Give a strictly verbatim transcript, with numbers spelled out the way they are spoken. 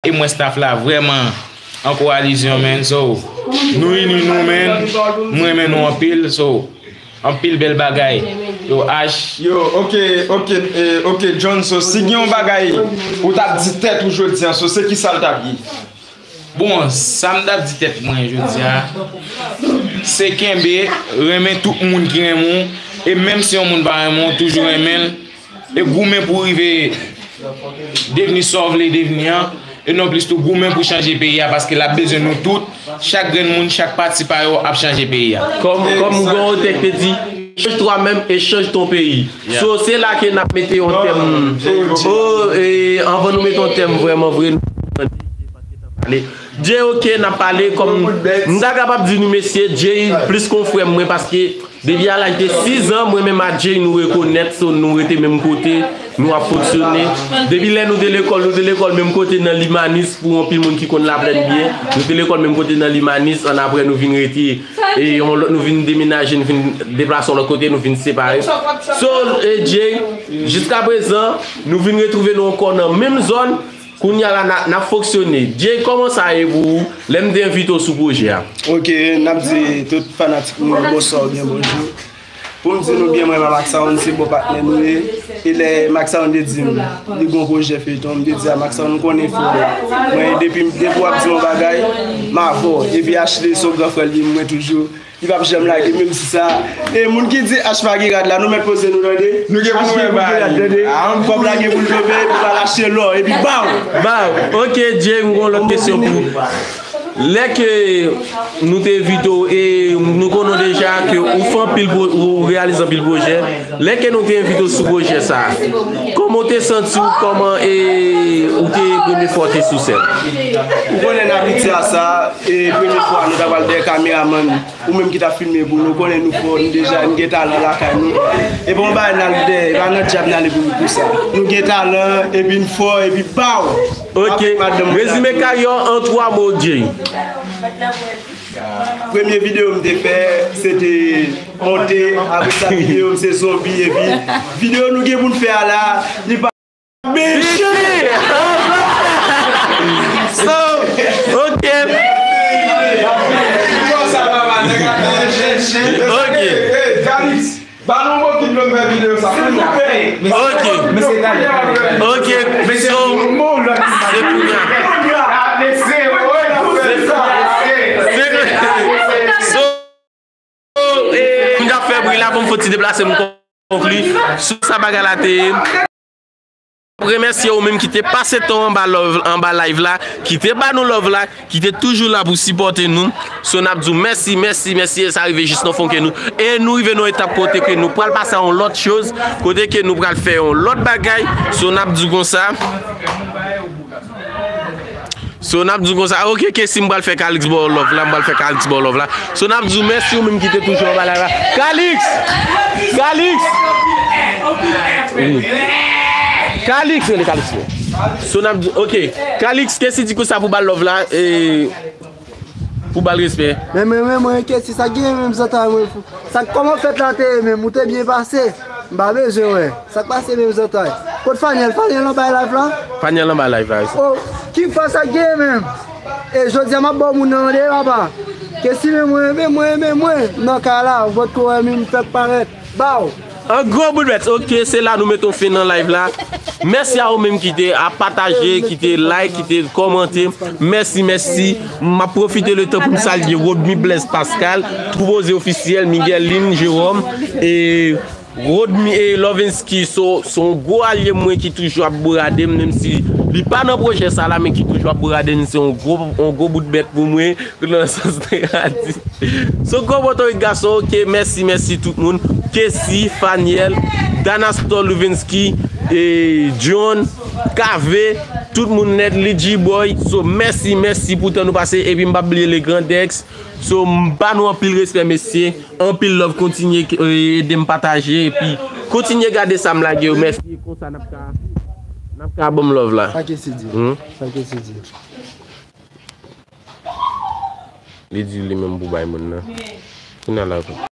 E mwen staff la vrèman an koalizyon, man. So, nou ini nou, man. Mwen renmen nou anpil. So, anpil bèl bagay. Yo, H. Yo, ok, ok, eh, ok, John. So, si gen yon bagay ou t ap di tèt ou jodi a, so, se ki sa l t ap ye? Bon, sa m t ap di tèt mwen jodi a, se kenbe, renmen tout moun ki renmen w. E menm si yon moun pa renmen w, toujou renmen l. E goumen pou w rive devni sa w vle devni an. E non plis tou goumen pou chanje peyi a, paske l ap bezwen nou tout. Chak grenn moun, chak pati pa yo ap chanje peyi a. Kòm, kòm Gontan te di, change toi-même et change ton pays. So, se la ke n ap mete yon tèm. Oh, e anvan nou mete yon tèm vrèman vre, nou pale. Jay, ok, n ap pale kòm m ta kapab di nou mesye, Jay plis kon frè m mwen paske depi a laj de sis an, mwen menm ak Jay nou rekonèt, so nou rete menm kote, nou ap fonksyone. Depi lè nou te lekòl, nou te lekòl menm kote nan Limanis, pou anpil moun ki konn Laplèn byen, nou te lekòl menm kote nan Limanis, annapre nou vin rete, e yon lòt, nou vin demenaje, nou vin deplase yon lòt kote, nou vin separe. So, e Jay, jiska prezan, nou vin retwouve nou ankò nan menm zòn, Kounye a la, n ap, n ap fonksyone. Jay, kòman sa ye pou ou lè m te envite w sou pwojè a? Ok, n ap di tout fanatik nou bonswa oubyen bonjou. Pou m di nou byen, mwen, Max Sound, se bon patnè nou ye. E lè Max Sound te di m, li gon pwojè feyton, m te di a Max Sound, ou konnen fò, mwen, depi, depi w ap di yon bagay, m avè w. Epi Ashley, se yon gran frè l ye, mwen toujou. Li p ap janm lage, menm si sa. E moun ki di H pa gen rad la, nou mèt poze nou, tande. Nou gen pou nou wè bagay. Fò m lage pou l tonbe, epi pa lache lò, epi baw! Baw! Ok, Jay, m gen yon lòt kesyon pou ou. Lè ke nou te envite w, e nou konnen w deja ke ou fè anpil pwo-, ou reyalize anpil pwojè. Lè ke nou te envite w sou pwojè sa a, kòman w te santi w, kòman e ou te premye fwa w te sou sèn? Ou konnen n abitye a sa, e premye fwa nou ta pral dèyè kameramann, ou menm ki t ap filme pou nou, konnen nou fò, nou deja, nou gen talan lakay nou. E pa yon bagay n al dèyè, e pa nan djab n ale pou, pou sa. Nou gen talan, epi n fò, epi baw! Ok, rezime karyè w an twa mo, Jay. Premye videyo m te fè, se te monte, apre sa videyo m se zonbi, epi videyo nou gen pou n fè a la, li pa Bichi! So, ok. Ok. Ba nou bokit dlo m fè videyo sa. Ok. Ok. So, se kounye a. Se kounye a. So, eh, m t ap fè bri la pou m fon ti deplase m konkli sou sa bagay la te ye. Remèsye ou menm ki te pase tan anba love, anba live la, ki te ba nou love la, ki te toujou la pou sipòte nou. So n ap di w mèsi, mèsi, mèsi, e sa rive jis nan fon kè nou. E nou rive nan etap kote ke nou pral pase a yon lòt choz, kote ke nou pral fè yon lòt bagay. So n ap di w konsa. So n ap di w konsa, ok, Kessy, m pral fè Calix ba w love la, m pral fè Calix ba w love la. So n ap di w mèsi ou menm ki te toujou anba live la. Calix! Calix! Wi. Calix, rele Calix, wi. So n ap di, ok, Calix, Kessy di konsa pou ba l love la, e pou ba l respè. Men mwen, men mwen, Kessy, sa gen menm zantray mwen. Sa kòman fèt la te ye menm, ou te byen pase? M pa bezwen wè. Sa k pase menm zantray? Kot Faniel? Faniel anba live la? Faniel anba live la, wi. Oh, ki fwa sa k gen menm? E jodi a m ap ba w moun nan mande papa. Kessy men mwen, men mwen, men mwen. Nan kay la, ou potko wè m, m fèk parèt. Baw! An gwo bout bèt. Ok, se la nou mete yon fen nan live la. Mèsi a ou menm ki te ap pataje, ki te like, ki te kòmante. Mèsi, mèsi. M ap pwofite letan pou m salye Rodmy Blaise Pascal, Tou Poze Ofisyèl, Miguelin Jerome, e Rodmy e Lovinsky, so, se yon gwo alye mwen ki toujou ap bourade m, menm si li pa nan pwojè sa la, men ki toujou ap bourade m, se yon gwo, yon gwo bout bèt pou mwen, nan sans te ka di. So, gwo botorik gason, ok, mèsi, mèsi tout moun. Kessy, Faniel, Danastor Lovinsky, e John, K V, tout moun nèt, Lidji Boy. So, mèsi, mèsi pou tan nou pase, epi m p ap bliye Le Grand Dex. So, m ba nou anpil respè, mesye. Anpil love, kontinye, eh, ede m pataje, epi kontinye gade sa m lage yo. Mèsi, konsa n ap ka, n ap ka ban m love la. Sa Kessy di? Hmm? Sa Kessy di? Li di li menm pou bay moun nan. Kounye a la.